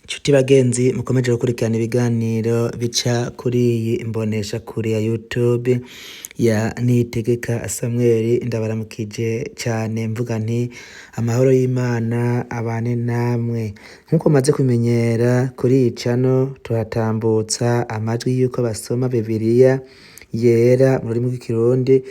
Nshuti bagenzi mukomeje gukurikirana ibiganiro bica kuri iyi mboneshakure ya YouTube ya Niyitegeka Samuel, ndabaramukije cane mvuga nti amahoro y'Imana abane namwe. Nk'uko maze kumenyera kuri iyi channel tuhatambutsa amajwi y'uko basoma Bibiliya yera mu rurimi rw'Ikirundi,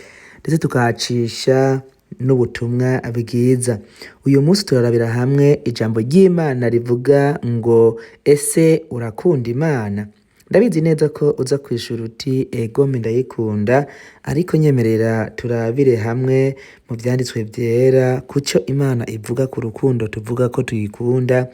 ndetse tukahacisha n'ubutumwa bwiza. Uyu munsi turarabira hamwe ijambo ry'Imana rivuga ngo: ese urakunda Imana? Ndabizi neza ko uza kwishura uti egome ndayikunda, ariko nyemerera turabire hamwe mu vyanditswe vyera kuco Imana ivuga ku rukundo tuvuga ko tuyikunda,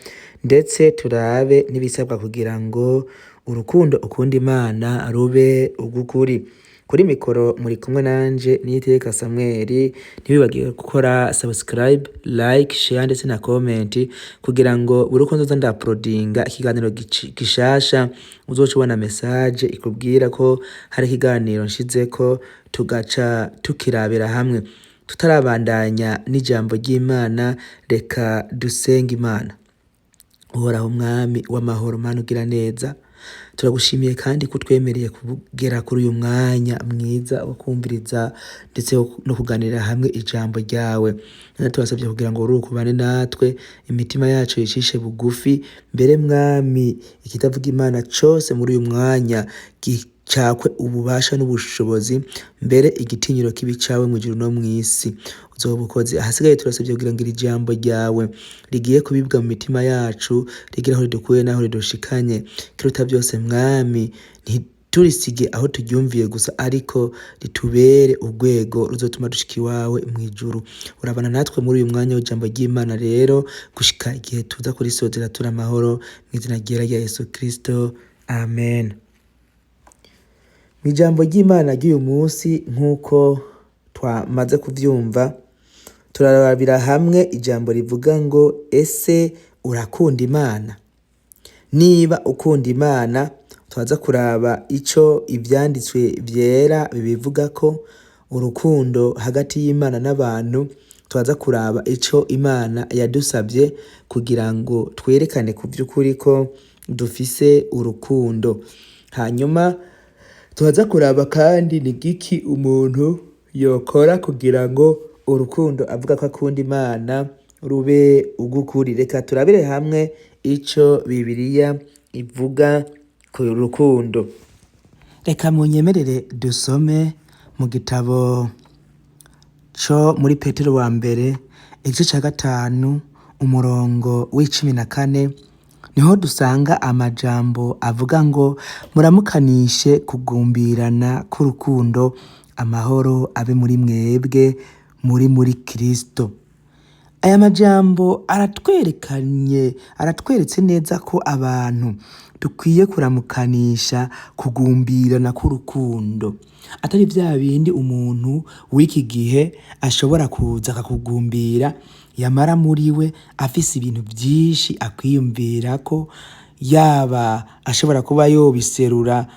ndetse turabe n'ibisabwa kugira ngo urukundo ukunda Imana rube urw'ukuri. Kuri mikoro muri kumwe nanje Niyitegeka Samuel. Ntiwibagire gukora subscribe, like, share ndetse na comment kugira ngo buri uko nzoza ndauploadinga ikiganiro gishasha uzoca ubona message ikubwira ko hari ikiganiro nshizeko, tugaca tukirabira hamwe. Tutarabandanya n'ijambo ry'Imana, reka dusenge Imana. Uhoraho Mwami w'amahoro, Mana ugira neza, turagushimiye kandi ko utwemereye kugera kuri uyu mwanya mwiza wo kumviriza ndetse no kuganirira hamwe ijambo ryawe. None turasabye kugira ngo urukubane natwe, imitima yacu yicishe bugufi, mbere Mwami ikitavuga Imana cose muri uyu mwanya gicakwe ububasha n'ubushobozi, mbere igitinyiro kibi cawe mw'ijuru no mw'isi uzoba ukoze. Ahasigaye turasabye kugira ngo iri jambo ryawe rigiye kubibwa mu mitima yacu rigire aho ridukuye n'aho ridushikanye. Kiruta byose Mwami, ntiturisige aho turyumviye gusa, ariko ritubere urwego ruzotuma dushika iwawe mw'ijuru. Urabana natwe muri uyu mwanya w'ijambo ry'Imana rero gushika igihe tuza kurisozera turi amahoro, mw'izina ryera rya Yesu Kristo, amen. Mw'ijambo ry'Imana ry'uyu munsi, nk'uko twamaze kuvyumva, turarabira hamwe ijambo rivuga ngo: ese urakunda Imana? Niba ukunda Imana, turaza kuraba ico ivyanditswe vyera bibivugako, urukundo hagati y'Imana n'abantu. Turaza kuraba ico Imana yadusavye kugira ngo twerekane ku vy'ukuri ko dufise urukundo. Hanyuma turaza kuraba kandi ni giki umuntu yokora kugira ngo urukundo avuga ko akunda Imana rube urw'ukuri. Reka turabire hamwe ico Bibiliya ivuga ku rukundo. Reka munyemerere dusome mu gitabo co muri Petero wa mbere, igice ca 5, umurongo w'14, niho dusanga amajambo avuga ngo: muramukanishe kugumbirana k'urukundo, amahoro abe muri mwebwe muri Kristo. Aya majambo aratwerekanye, aratweretse neza ko abantu dukwiye kuramukanisha kugumbirana k'urukundo, atari vya bindi umuntu w'iki gihe ashobora kuza akakugumbira, yamara muri we afise ibintu vyinshi akwiyumvirako, yaba ashobora kuba yobiserura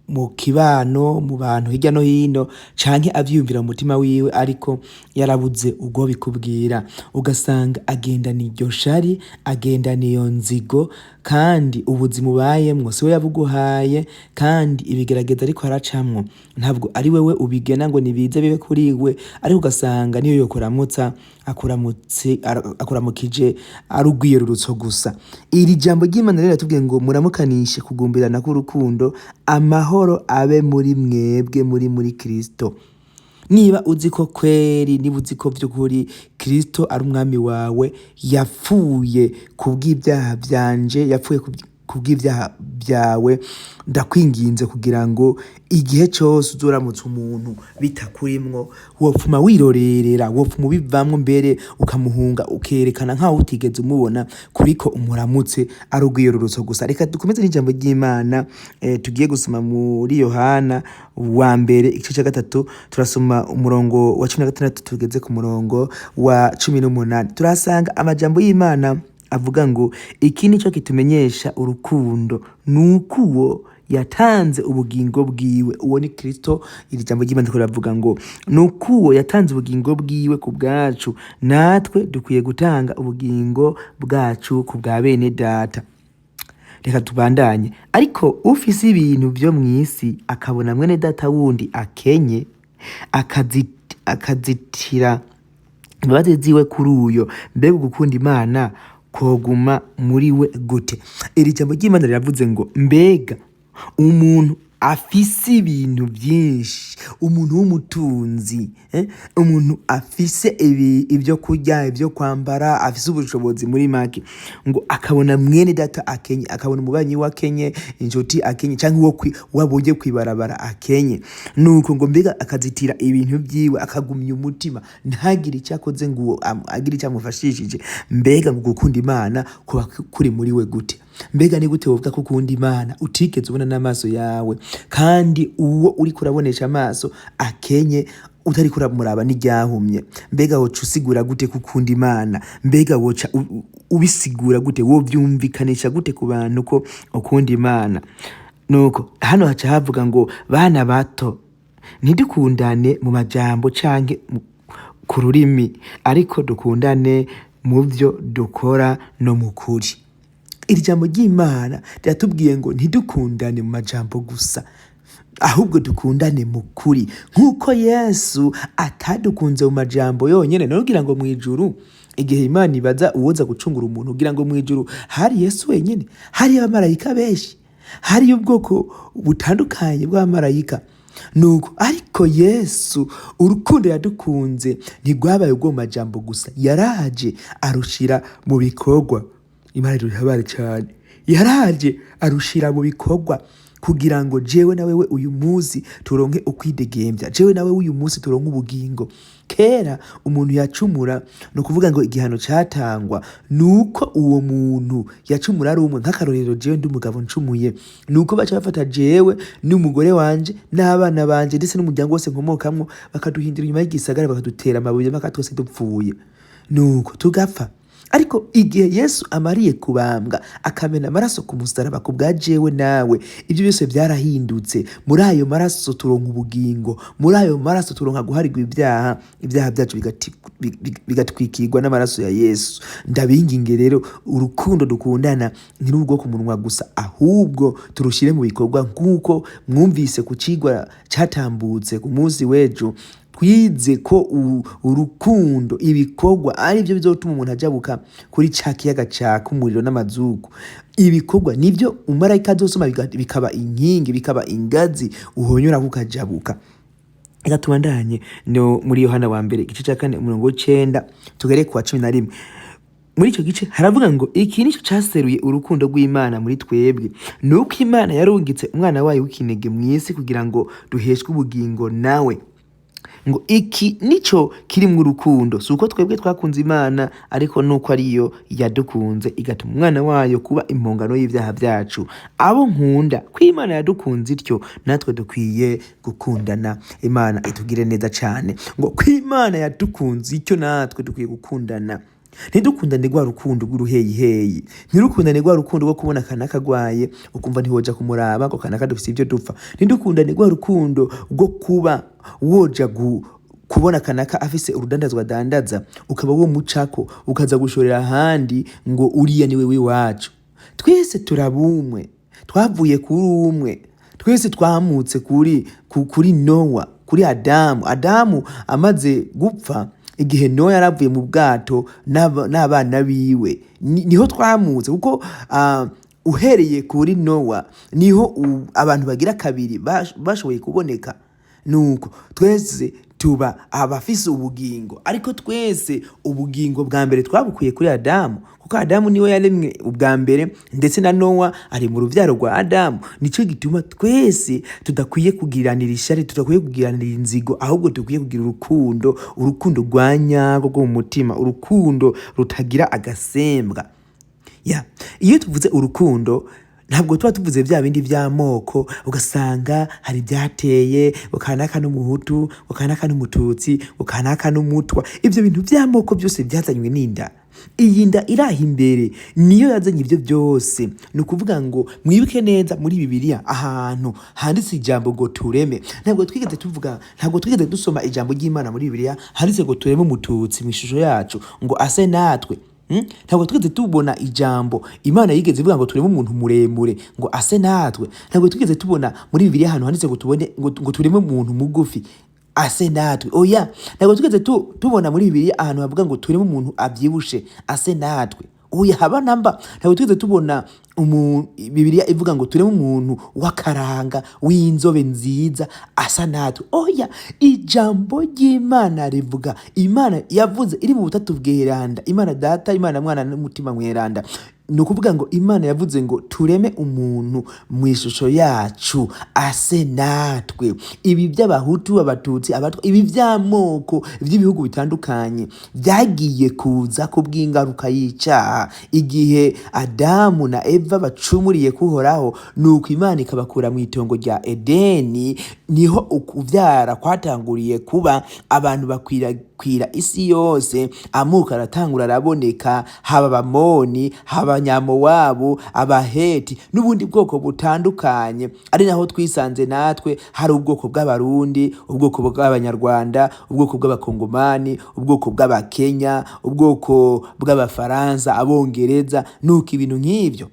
mu kibano, mu bantu hirya no hino, canke avyiyumvira mu mutima wiwe ariko yarabuze ubwo bikubwira. Ugasanga agendana iryo shari, agendana iyo nzigo, kandi ubuzima ubayemwo siwe yabuguhaye, kandi ibigerageza ariko aracamwo ntabwo ari wewe ubigena ngo nibize bibe kuri we, ariko ugasanga niyo yokuramutsa akuramukije ari urwiyerurutso gusa. Iri jambo ry'Imana rero riratubwiye ngo muramukanishe kugumbirana k'urukundo, amahoro abe muri mwebwe muri Kristo. Niba uzi ko kweri, niba uzi ko vy'ukuri Kristo ari umwami wawe, yapfuye kubw'ibyaha vyanje, yapfuye kubw'ibyaha byawe, ndakwinginze kugira ngo igihe cose uzoramutsa umuntu bitakurimwo, wopfuma wirorerera, wopfuma ubivamwo, mbere ukamuhunga, ukerekana nkaho utigeze umubona, kuriko umuramutse ari urwiyerurutso gusa. Reka dukomeze n'ijambo ry'Imana, tugiye gusoma muri Yohana wa mbere, igice ca 3, turasoma umurongo wa 16 tugeze ku murongo wa 18. Turahasanga amajambo y'Imana avuga ngo: iki nico kitumenyesha urukundo, nuko uwo yatanze ubugingo bwiwe, uwo ni Kristo. Iri jambo ry'Imana riko riravuga ngo nuko uwo yatanze ubugingo bwiwe ku bwacu, natwe dukwiye gutanga ubugingo bwacu ku bwa bene data. Reka tubandanye. Ariko ufise ibintu vyo mw'isi akabona mwene data wundi akenye, akazitira imbabazi ziwe kuri uyo, mbega ugukunda Imana koguma muri we gute? Iri jambo ry'Imana riravuze ngo mbega umuntu afise ibintu vyinshi, umuntu w'umutunzi, umuntu afise ibyo kurya, ibyo kwambara, afise ubushobozi muri make, ngo akabona mwene data akenye, akabona umubanyi we akenye, inshuti akenye, canke uwo abonye kw'ibarabara akenye, nuko ngo mbega akazitira ibintu vyiwe, akagumya umutima, ntagire icyo akoze ngo uwo agire icyo amufashishije, mbega ngo gukunda Imana kuba kuri muri we gute? Mbega ni gute wovuga ko ukunda Imana utigeze ubona n'amaso yawe, kandi uwo uriko urabonesha amaso akenye, utariko uramuraba n'iryahumye? Mbega woca usigura gute ko ukunda Imana? Mbega woca ubisigura gute? Wovyumvikanisha gute ku bantu ko ukunda Imana? Nuko hano haca havuga ngo bana bato, ntidukundane mu majambo canke ku rurimi, ariko dukundane mu vyo dukora no mu kuri. Iri jambo ry'Imana riratubwiye ngo ntidukundane mu majambo gusa, ahubwo dukundane mu kuri, nk'uko Yesu atadukunze mu majambo yonyene. None ugira ngo mw'ijuru, igihe Imana ibaza uwoza gucungura umuntu, ugira ngo mw'ijuru hari Yesu wenyene? Hari abamarayika benshi, hari ubwoko butandukanye bw'abamarayika. Nuko ariko Yesu urukundo yadukunze ntirwabaye ubwo mu majambo gusa, yaraje arushira mu bikorwa. Imana idutabare cyane. Yaraje arushira mu bikorwa kugira ngo jewe na wewe uyu munsi turonke ukwidegembya, jewe na wewe uyu munsi turonke ubugingo. Kera umuntu yacumura, ni ukuvuga ngo igihano catangwa nuko uwo muntu yacumura ari umwe. Nk'akarorero, jewe ndi umugabo ncumuye, nuko baca bafata jewe n'umugore wanje n'abana banje ndetse n'umuryango wose nkomokamwo, bakaduhindura inyuma y'igisagara, bakadutera amabuye mpaka twese dupfuye, nuko tugapfa. Ariko igihe Yesu amariye kubambwa, akamena amaraso ku musaraba ku bwa jewe nawe, ibyo byose byarahindutse. Muri ayo maraso turonka ubugingo, muri ayo maraso turonka guharirwa ibyaha, ibyaha byacu bigatwikirwa n'amaraso ya Yesu. Ndabinginge rero, urukundo dukundana ntirubwo ku munwa gusa, ahubwo turushire mu bikorwa, nk'uko mwumvise ku cigwa catambutse ku munsi w'ejo. Twize ko urukundo, ibikorwa ari byo bizotuma umuntu ajabuka kuri ca kiyaga caka umuriro n'amazuku. Ibikorwa nivyo umumarayika azosoma, bikaba inkingi, bikaba ingazi uhonyorako ukajabuka. Reka tubandanye no muri Yohana wa mbere, igice ca 4, umurongo w'9 tugere ku wa 11. Muri ico gice haravuga ngo iki nico caseruye urukundo rw'Imana muri twebwe, nuko Imana yarungitse umwana wayo w'ikinege mw'isi kugira ngo duheshwe ubugingo nawe. Ngo iki nico kirimwo urukundo, si uko twebwe twakunze Imana, ariko nuko ariyo yadukunze igatuma umwana wayo kuba impongano y'ivyaha vyacu. Abo nkunda, ko Imana yadukunze ityo, natwe dukwiye gukundana. Imana itugire neza cane. Ngo ko Imana yadukunze ityo, natwe dukwiye gukundana. Ntidukundane rwa rukundo rw'uruheyiheyi, ntirukundane rwa rukundo rwo kubona kanaka agwaye ukumva ntiwoja kumuraba, ngo kanaka dufise ivyo dupfa. Ntidukundane rwa rukundo rwo kuba woja kubona kanaka afise urudandazwa adandaza, ukaba wo mucako ukaza gushorera ahandi, ngo uriya niwe w'iwacu. Twese turabumwe, twavuye kuri umwe, twese twamutse kuri Nowa, kuri Adamu. Adamu amaze gupfa, igihe Nowa yaravuye mu bwato n'abana biwe, niho twamutse, kuko uhereye kuri Nowa niho abantu bagira kabiri bashoboye kuboneka. Nuko twese tuba abafise ubugingo, ariko twese ubugingo bwa mbere twabukuye kuri Adamu, kuko Adamu niwe yaremwe ubwa mbere, ndetse na Nowa ari mu ruvyaro rwa Adamu. Nico gituma twese tudakwiye kugiranira ishari, tudakwiye kugiranira inzigo, ahubwo dukwiye kugira urukundo, urukundo rwa nyarwo rwo mu mutima, urukundo rutagira agasembwa. Ya, iyo tuvuze urukundo ntabwo tuba tuvuze vya bindi vy'amoko, ugasanga hari ivyateye ngo kanaka n'umuhutu, ngo kanaka n'umututsi, ngo kanaka n'umutwa. Ivyo bintu vy'amoko byose vyazanywe n'inda. Iyi nda iraha imbere niyo yazanye ivyo byose. Ni ukuvuga ngo mwibuke neza muri Bibiliya ahantu handitse ijambo ngo tureme, ntabwo twigeze tuvuga, ntabwo twigeze dusoma ijambo ry'Imana muri Bibiliya handitse ngo tureme umututsi mu ishusho yacu ngo ase natwe. Ntabwo twigeze tubona ijambo Imana yigeze ivuga ngo tureme umuntu muremure ngo ase natwe. Ntabwo twigeze tubona muri Bibiliya ahantu handitse ngo tubone ngo tureme umuntu mugufi ase natwe. Oya, ntabwo twigeze tubona muri Bibiliya ahantu havuga ngo tureme umuntu abyibushe ase natwe. Oya, haba namba. Ntabwo twigeze tubona Bibiliya ivuga ngo tureme umuntu w'akaranga w'inzobe nziza asa natwe. Oya, ijambo ry'Imana rivuga, Imana yavuze iri mu butatu bweranda, Imana Data, Imana Mwana n'Umutima Mweranda. Ni ukuvuga ngo Imana yavuze ngo tureme umuntu mu ishusho yacu ase natwe. Ibi by'Abahutu, Abatutsi, Abatwa, ibi by'amoko by'ibihugu bitandukanye byagiye kuza ku bw'ingaruka y'icyaha. Igihe Adamu na Eva bacumuriye kuhoraho, nuko Imana ikabakura mu itongo rya Edeni, niho ukuvyara kwatanguriye kuba, abantu bakwirakwira isi yose, amoko aratangura araboneka, haba Abamoni, haba Abanyamowabu, Abaheti n'ubundi bwoko butandukanye, ari naho twisanze natwe hari ubwoko bw'Abarundi, ubwoko bw'Abanyarwanda, ubwoko bw'Abakongomani, ubwoko bw'Abakenya, ubwoko bw'Abafaransa, Abongereza, nuko ibintu nk'ivyo.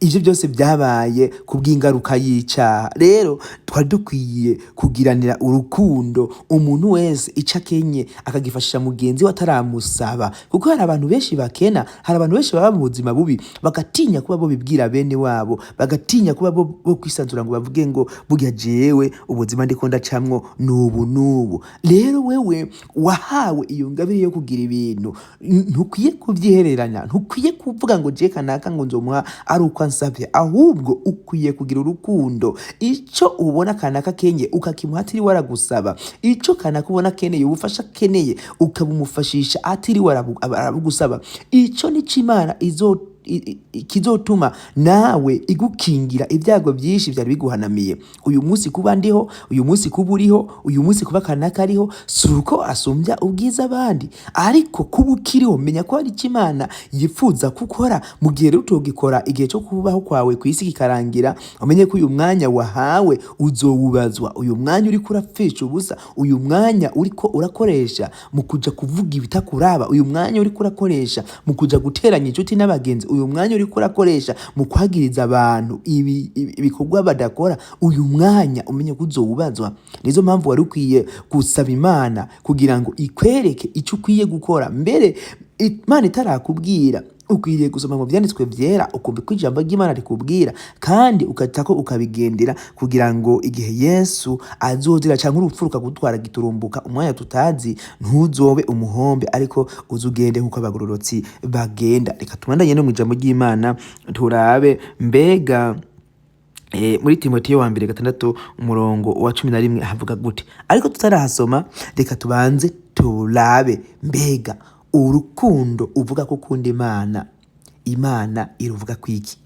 Ivyo byose byabaye ku bw'ingaruka y'icyaha. Rero twari dukwiye kugiranira urukundo, umuntu wese ico akenye akagifashisha mugenzi we ataramusaba, kuko hari abantu benshi bakena, hari abantu benshi baba mu buzima bubi, bagatinya kuba bo bibwira bene wabo, bagatinya kuba bo kwisanzura ngo bavuge ngo burya jewe ubuzima ndiko ndacamwo nubu nubu. Rero wewe wahawe iyo ngabire yo kugira ibintu, ntukwiye kuvyihererana, ntukwiye kuvuga ngo je kanaka ngo nzomuha ari uko ansavye, ahubwo ukwiye kugira urukundo. Ico ubona kanaka kenye ukakimuha atiriwe aragusaba, ico kanaka ubona akeneye, ubufasha akeneye, ukabumufashisha atiriwe arabugusaba. Ico nico Imana izo kizotuma nawe igukingira ibyago byinshi byari biguhanamiye. Uyu munsi kuba ndiho, uyu munsi kuba uriho, uyu munsi kuba kanaka ariho, si uko asumbya ubwiza abandi, ariko kuba ukiriho menya ko hari icyo Imana yifuza gukora. Mu gihe rero utogikora, igihe cyo kubaho kwawe ku isi kikarangira, umenye ko uyu mwanya wahawe uzowubazwa. Uyu mwanya uriko urapfisha ubusa, uyu mwanya uriko urakoresha mu kuja kuvuga ibitakuraba, uyu mwanya uriko urakoresha mu kuja guteranya inshuti n'abagenzi, uyu mwanya uriko urakoresha mu kwagiriza abantu ibikorwa badakora, uyu mwanya umenye ko uzowubazwa. Nizo mpamvu wari ukwiye gusaba Imana kugira ngo ikwereke icyo ukwiye gukora. Mbere Imana itarakubwira, ukwiriye gusoma mu byanditswe byera, ukumva ko ijambo ry'Imana rikubwira, kandi ukatako ukabigendera, kugira ngo igihe Yesu azozira cyangwa urupfu rukagutwara giturumbuka umwanya tutazi, ntuzobe umuhombe, ariko uzugende nk'uko abagororotsi bagenda. Reka tubandanye no mu ijambo ry'Imana, turabe mbega muri Timoteyo wa mbere 6 umurongo wa 11 havuga gute. Ariko tutarahasoma, reka tubanze turabe mbega urukundo uvuga ko ukunda Imana, Imana iruvuga kwiki.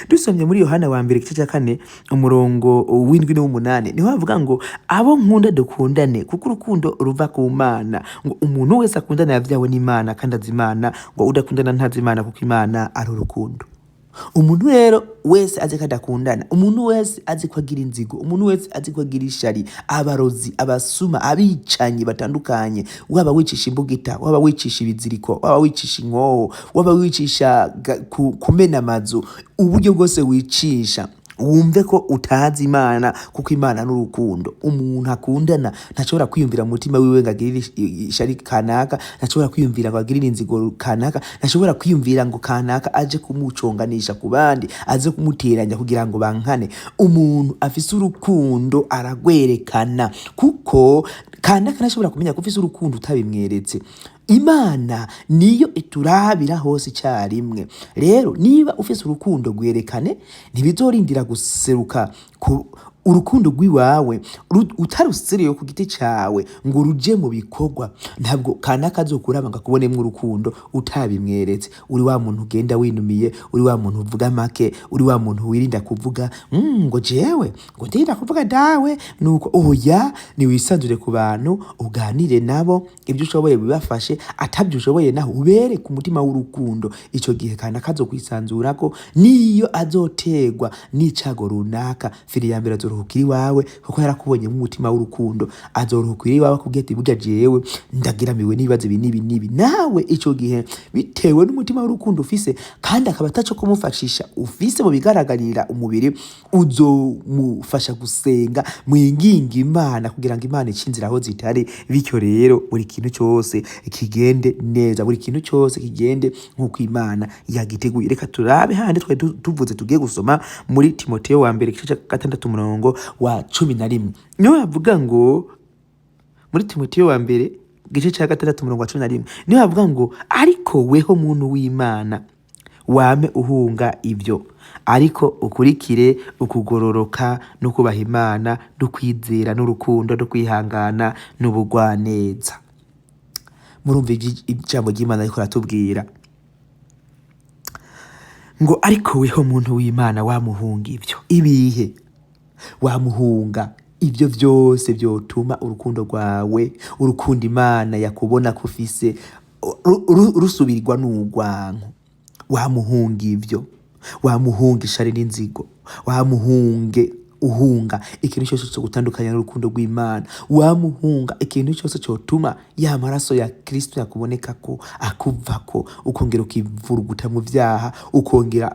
Dusomye muri Yohana wa mbere igice cya 4 umurongo w'7 n'uw'umunani, niho havuga ngo abo nkunda dukundane, kuko urukundo ruva ku Mana, ngo umuntu wese akundana yavyawe n'Imana kandi azi Imana, ngo udakundana ntazi Imana, kuko Imana ari urukundo. Umuntu rero wese azi ko adakundana, umuntu wese azi ko agira inzigo, umuntu wese azi ko agira ishari, abarozi, abasuma, abicanyi batandukanye, waba wicisha imbugita, waba wicisha ibiziriko, waba wicisha inkoho, waba wicisha kumena amazu, uburyo bwose wicisha, wumve ko utazi Imana, kuko Imana n'urukundo. Umuntu akundana ntashobora kwiyumvira mu mutima wiwe ngo agirire ishari kanaka, ntashobora kwiyumvira ngo agirire inzigo kanaka, ntashobora kwiyumvira ngo kanaka aje kumuconganisha ku bandi, aze kumuteranya kugira ngo bankane. Umuntu afise urukundo aragwerekana, kuko kanaka ntashobora kumenya ko ufise urukundo utabimweretse. Imana niyo iturabira hose icyarimwe. Rero niba ufise urukundo rwerekane, ntibizorindira guseruka ku urukundo rw'iwawe utaruseruye ku giti cawe ngo ruje mu bikorwa, ntabwo kanaka azokuraba ngo akubonemo urukundo utabimweretse. Uri wa muntu ugenda winumiye, uri wa muntu uvuga make, uri wa muntu wirinda kuvuga, ngo jewe ngo ndirinda kuvuga dawe, nuko oya, niwisanzure ku bantu, uganire nabo, ibyo ushoboye bibafashe, atabyo ushoboye naho ubereke umutima w'urukundo. Ico gihe kanaka azokwisanzurako, niyo azotegwa n'icago runaka, firi ya mbere azoruhuka. Azoruhukira iwawe kuko yarakubonye nk'umutima w'urukundo. Azoruhukira iwawe akubwira ati: "Burya jewe ndagiramiwe n'ibibazo ibi n'ibi n'ibi." Nawe ico gihe, bitewe n'umutima w'urukundo ufise, kandi akaba ataco kumufashisha ufise mu bigaragarira umubiri, uzomufasha gusenga, mwinginga Imana kugira ngo Imana ice inzira aho zitari. Bityo rero buri kintu cyose kigende neza, buri kintu cyose kigende nk'uko Imana yagiteguye. Reka turabe handi twari tuvuze tugiye gusoma, muri Timoteyo wa mbere, igice cya 6, umurongo wa 11. Niho havuga ngo, muri Timoteyo wa mbere, igice cya 6, umurongo wa 11, niho havuga ngo: "Ariko weho muntu w'Imana, wame uhunga ibyo, ariko ukurikire ukugororoka no kubaha Imana no kwizera n'urukundo no kwihangana n'ubugwaneza." Murumva ijambo ry'Imana ariko ratubwira ngo: "Ariko weho muntu w'Imana, wamuhunga ibyo." Ibihe wamuhunga ibyo byose byotuma urukundo rwawe, urukundo Imana yakubona ko ufise, rusubirwa n'urwanko. Wamuhunga ibyo, wamuhunga ishari n'inzigo, wamuhunge uhunga ikintu cyose cyo gutandukanya n'urukundo rw'Imana, wamuhunga ikintu cyose cyotuma ya maraso ya Kristo yakuboneka ko akuvako, ukongera ukivuruguta mu byaha, ukongera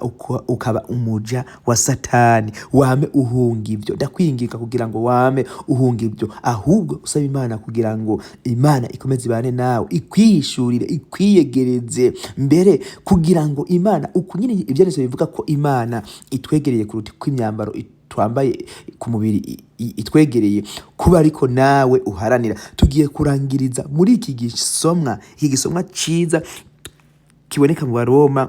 ukaba umuja wa Satani. Wame uhunga ibyo. Ndakwinginga kugira ngo wame uhunga ibyo, ahubwo usaba Imana kugira ngo Imana ikomeze ibane nawe, ikwishurire, ikwiyegereze mbere, kugira ngo Imana uku nyine ibyanditswe bivuga ko Imana itwegereye kuruta uko imyambaro twambaye ku mubiri itwegereye kuba. Ariko nawe uharanira. Tugiye kurangiriza muri iki gisomwa, iki gisomwa ciza kiboneka mu Baroma,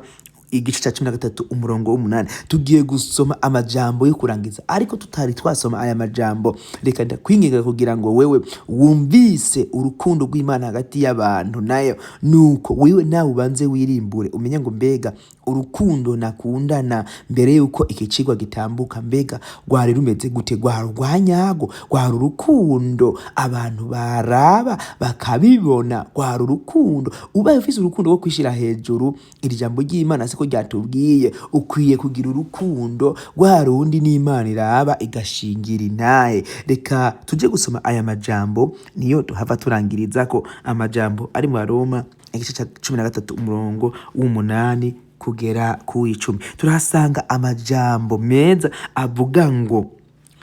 igice cya 13, umurongo w'8. Tugiye gusoma amajambo yo kurangiza, ariko tutari twasoma aya majambo, reka ndakwinginga kugira ngo wewe wumvise urukundo rw'Imana hagati y'abantu nayo, nuko wewe nawe ubanze wirimbure, umenye ngo: mbega urukundo nakundana mbere yuko iki cigwa gitambuka, mbega rwari rumeze gute? Rwari urwanyago? Rwari urukundo abantu baraba bakabibona? Rwari urukundo ubaye ufise urukundo rwo kwishira hejuru? Iri jambo ry'Imana siko ryatubwiye? Ukwiye kugira urukundo rwa rundi n'Imana iraba igashingira intahe. Reka tuje gusoma aya majambo, niyo tuhava turangirizako, amajambo ari mu Baroma, igice cya 13, umurongo w'8 kugera ku w'10. Turahasanga amajambo meza avuga ngo: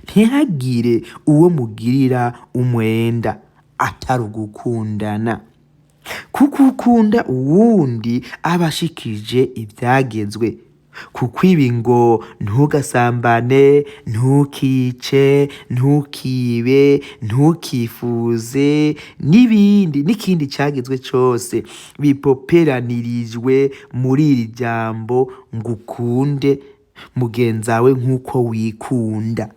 "Ntihagire uwo mugirira umwenda atari ugukundana, kuko ukunda uwundi aba ashikije ibyagezwe. Kuko ibi ngo: ntugasambane, ntukice, ntukibe, ntukifuze, n'ibindi n'ikindi cyagezwe cyose, bipoperanirijwe muri iri jambo ngo: ukunde mugenzawe nk'uko wikunda."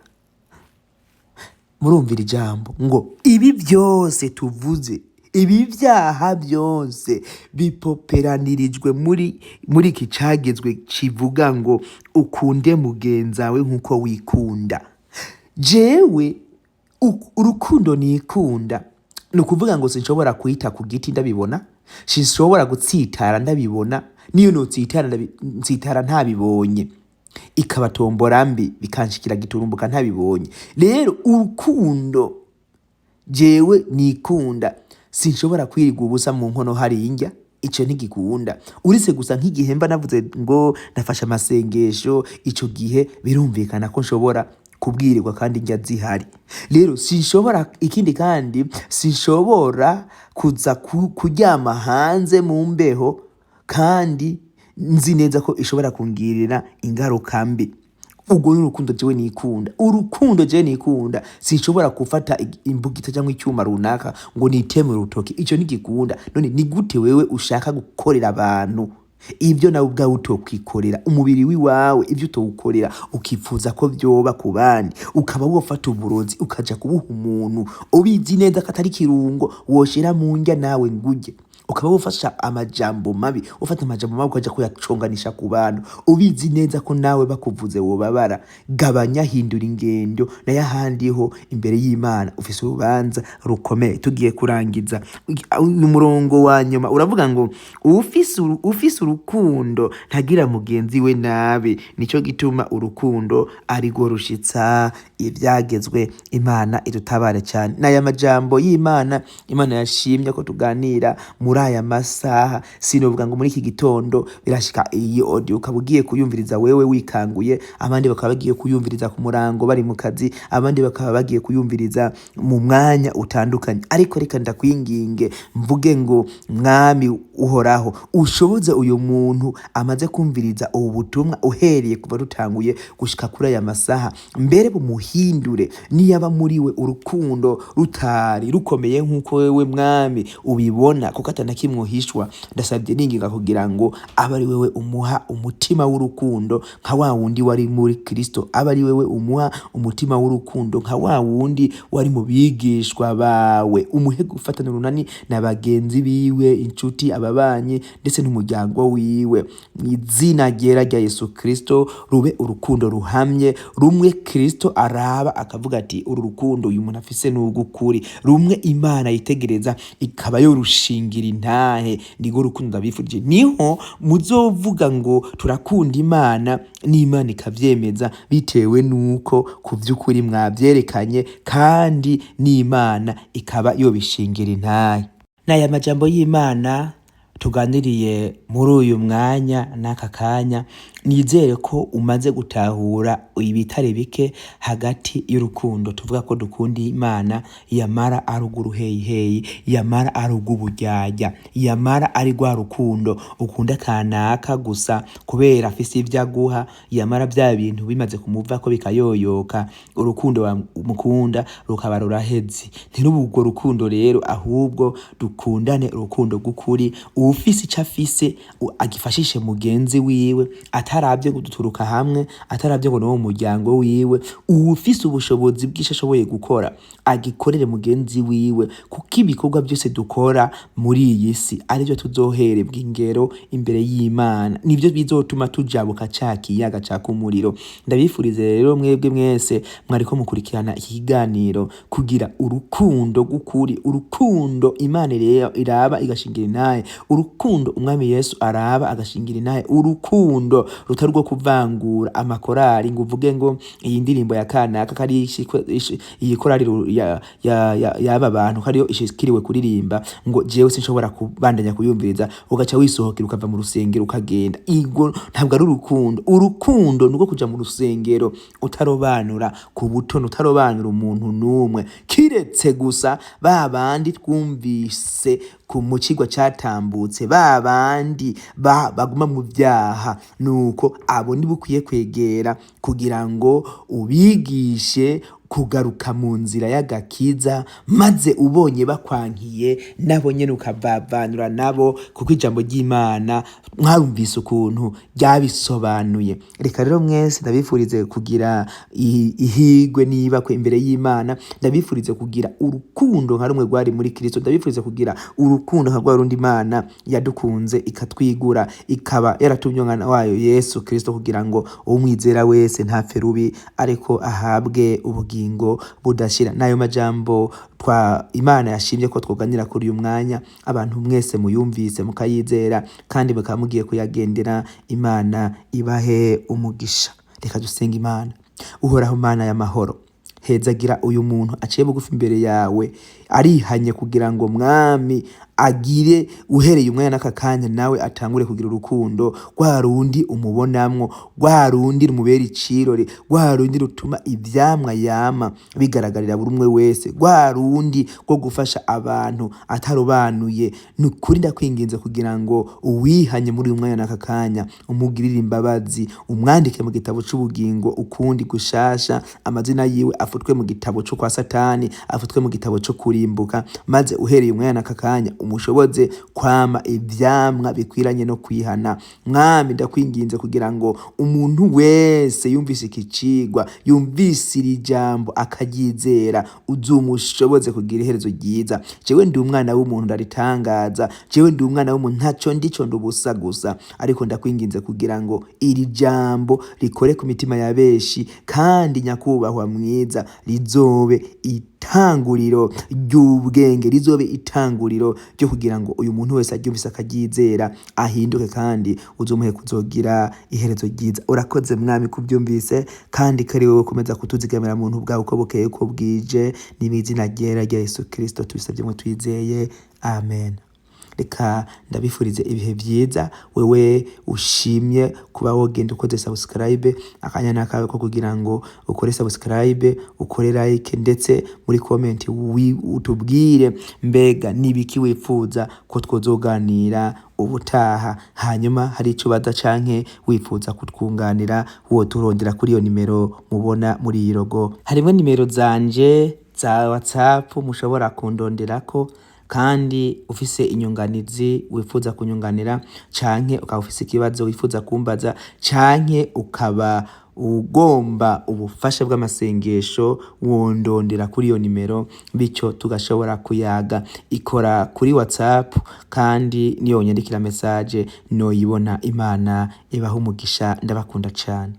Murumvira ijambo ngo ibi byose tuvuze, ibi byaha byose bipoperanirijwe muri iki cagezwe kivuga ngo: ukunde mugenzawe nk'uko wikunda. Jewe urukundo nikunda, ni ukuvuga ngo sinshobora kwita ku giti ndabibona, sinshobora gutsitara ndabibona. Niyo notsitara, ntsitara ntabibonye, ikaba tombora mbi, bikanshikira giturumbuka ntabibonye. Rero urukundo jewe nikunda, sinshobora kwirirwa ubusa mu nkono hari indya, ico ntigikunda, uretse gusa nk'igihe mba navuze ngo nafashe amasengesho. Ico gihe birumvikana ko nshobora kubwirirwa kandi indya zihari. Rero sinshobora, ikindi kandi sinshobora kuza kuryama hanze mu mbeho kandi nzi neza ko ishobora kungirira ingaruka mbi. Ubwo ni urukundo jewe nikunda. Urukundo jewe nikunda, sinshobora gufata imbugita cyangwa icyuma runaka ngo niteme urutoki, icyo ntigikunda. None ni gute wewe ushaka gukorera abantu ibyo nawe ubwawe utokwikorera? Umubiri wiwawe ibyo utowukorera, ukifuza ko byoba ku bandi, ukaba wofata uburozi ukaja kubuha umuntu ubizi neza ko atari kirungo woshira mu ndya nawe ngurye. Ukaba wofasha amajambo mabi, ufata amajambo mabi ukaja kuyaconganisha ku bantu, ubizi neza ko nawe bakuvuze wobabara. Gabanya, hindura ingendo, nayo ahandi ho imbere y'Imana ufise urubanza rukomeye. Tugiye kurangiza uyu murongo wa nyuma, uravuga ngo ufise urukundo ntagira mugenzi we nabi, nico gituma urukundo ari rwo rushitsa ivyagezwe. Imana idutabare cyane. N'aya majambo y'Imana, Imana yashimye ko tuganira muri aya masaha. Sinovuga ngo muri iki gitondo, birashika iyi audio ukaba ugiye kuyumviriza wewe wikanguye, abandi bakaba bagiye kuyumviriza ku murango bari mu kazi, abandi bakaba bagiye kuyumviriza mu mwanya utandukanye. Ariko reka ndakwinginge mvuge ngo: Mwami Uhoraho, ushoboze uyu muntu amaze kumviriza ubu butumwa uhereye kuva dutanguye gushika kuri aya masaha, mbere bumuhindure. Niyaba muri we urukundo rutari rukomeye nk'uko wewe Mwami ubibona, kuko atanakimwe uhishwa, ndasabye ninginga kugira ngo abe ari wewe umuha umutima w'urukundo nka wa wundi wari muri Kristo, abe ari wewe umuha umutima w'urukundo nka wa wundi wari mu bigishwa bawe. Umuhe gufatana urunani na bagenzi biwe, inshuti, ababanyi ndetse n'umuryango wiwe. Mu izina ryera rya Yesu Kristo, rube urukundo ruhamye, rumwe Kristo araba akavuga ati: "Uru rukundo uyu muntu afise ni urw'ukuri." Rumwe Imana yitegereza ikaba yorushingira intahe. Nirwo rukundo ndabifurije. Niho muzovuga ngo turakunda Imana, n'Imana ikavyemeza, bitewe nuko ku vy'ukuri mwavyerekanye, kandi n'Imana ikaba yobishingira intahe. N'aya majambo y'Imana tuganiriye muri uyu mwanya n'aka kanya, nizere ko umaze gutahura ibitari bike hagati y'urukundo tuvuga ko dukunda Imana, yamara ari urw'uruheyiheyi, yamara ari urw'uburyarya, yamara ari rwa rukundo ukunda kanaka gusa kubera afise ivyo aguha, yamara vya bintu bimaze kumuvako bikayoyoka, urukundo wamukunda rukaba ruraheze. Ntirube urwo rukundo rero, ahubwo dukundane urukundo rw'ukuri. Uwufise ico afise agifashishe mugenzi wiwe, ataravye ngo duturuka hamwe, ataravye ngo niwo mu muryango wiwe. Uwufise ubushobozi bw'ico ashoboye gukora agikorere mugenzi wiwe, kuko ibikorwa byose dukora muri iyi si arivyo tuzoherebwa ingero imbere y'Imana, nivyo bizotuma tujabuka ca kiyaga caka umuriro. Ndabifurize rero mwebwe mwese mwariko mukurikirana iki kiganiro kugira urukundo rw'ukuri, urukundo Imana iraba igashingira intahe, urukundo Umwami Yesu araba agashingira intahe, urukundo rutari urwo kuvangura amakorari ngo uvuge ngo iyi ndirimbo ya kanaka kari iyi korari y'aba bantu kariyo ishikiriwe kuririmba, ngo jewe sinshobora kubandanya kuyumviriza, ugaca wisohokera ukava mu rusengero ukagenda. Igo ntabwo ari urukundo. Urukundo ni urwo kuja mu rusengero utarobanura ku butono, utarobanura umuntu n'umwe, kiretse gusa ba bandi twumvise ku mu cigwa catambutse, ba bandi baguma mu vyaha. Nuko abo nibo ukwiye kwegera kugira ngo ubigishe kugaruka mu nzira y'agakiza, maze ubonye bakwankiye nabo nyene ukavavanura nabo, kuko ijambo ry'Imana mwarumvise ukuntu ryabisobanuye. Reka rero mwese ndabifurize kugira ihigwe niba ko imbere y'Imana. Ndabifurize kugira urukundo nka rumwe rwari muri Kristo. Ndabifurize kugira urukundo nka rwa rundi Imana yadukunze ikatwigura, ikaba yaratumye umwana wayo Yesu Kristo kugira ngo umwizera wese ntapfe rubi, ariko ahabwe ubugingo budashira. N'ayo majambo twa Imana yashimye ko twoganira kuri uyu mwanya, abantu mwese muyumvise mukayizera kandi mukaba mugiye kuyagendera, Imana ibahe umugisha. Reka dusenga Imana. Uhoraho Mana y'amahoro, hezagira uyu muntu aciye bugufi imbere yawe, arihanye kugira ngo Mwami agire uhereye umwanya n'aka kanya nawe atangure kugira urukundo rwa rundi umubonamwo, rwa rundi rumubera icirore, rwa rundi rutuma ivyamwa yama bigaragarira buri umwe wese, rwa rundi rwo gufasha abantu atarobanuye. Ni ukuri ndakwinginze kugira ngo uwihanye muri uyu mwanya n'aka kanya umugirire imbabazi, umwandike mu gitabo c'ubugingo ukundi gushasha, amazina yiwe afutwe mu gitabo co kwa Satani, afutwe mu gitabo co kurimbuka, maze uhereye umwanya n'aka kanya umushoboze kwama ivyamwa bikwiranye no kwihana. Mwami, ndakwinginze kugira ngo umuntu wese yumvise iki cigwa, yumvise iri jambo akaryizera, uzumushoboze kugira iherezo ryiza. Jewe ndi umwana w'umuntu, ndaritangaza. Jewe ndi umwana w'umuntu, ntaco ndico, ndi ubusa gusa, ariko ndakwinginze kugira ngo iri jambo rikore ku mitima ya benshi, kandi nyakubahwa mwiza, rizobe itanguriro ry'ubwenge, rizobe itanguriro ryo kugira ngo uyu muntu wese aryumvise akaryizera ahinduke, kandi uzomuhe kuzogira iherezo ryiza. Urakoze Mwami kubyumvise, kandi ko ari wowe ukomeza kutuzigamira mu buntu bwawe uko bukeye uko bwije. Ni mu izina ryera rya Yesu Kristo tubisabye ngo twizeye, amen. Reka ndabifurize ibihe byiza. Wewe ushimye kuba wogenda ukoze subscribe, akanya nakawe ko kugira ngo ukore subscribe, ukore like, ndetse muri comment utubwire mbega nibiki wifuza ko twozoganira ubutaha. Hanyuma hari ico ubaza canke wifuza kutwunganira, woturondera kuri iyo nimero mubona muri iyi logo. Harimwo nimero zanje za WhatsApp mushobora kundonderako, kandi ufise inyunganizi wifuza kunyunganira, canke ukaba ufise ikibazo wifuza kumbaza, canke ukaba ugomba ubufasha bw'amasengesho, wondondera kuri iyo nimero, bityo tugashobora kuyaga. Ikora kuri WhatsApp, kandi niyo wonyandikira message noyibona. Imana ibaha umugisha, ndabakunda cane.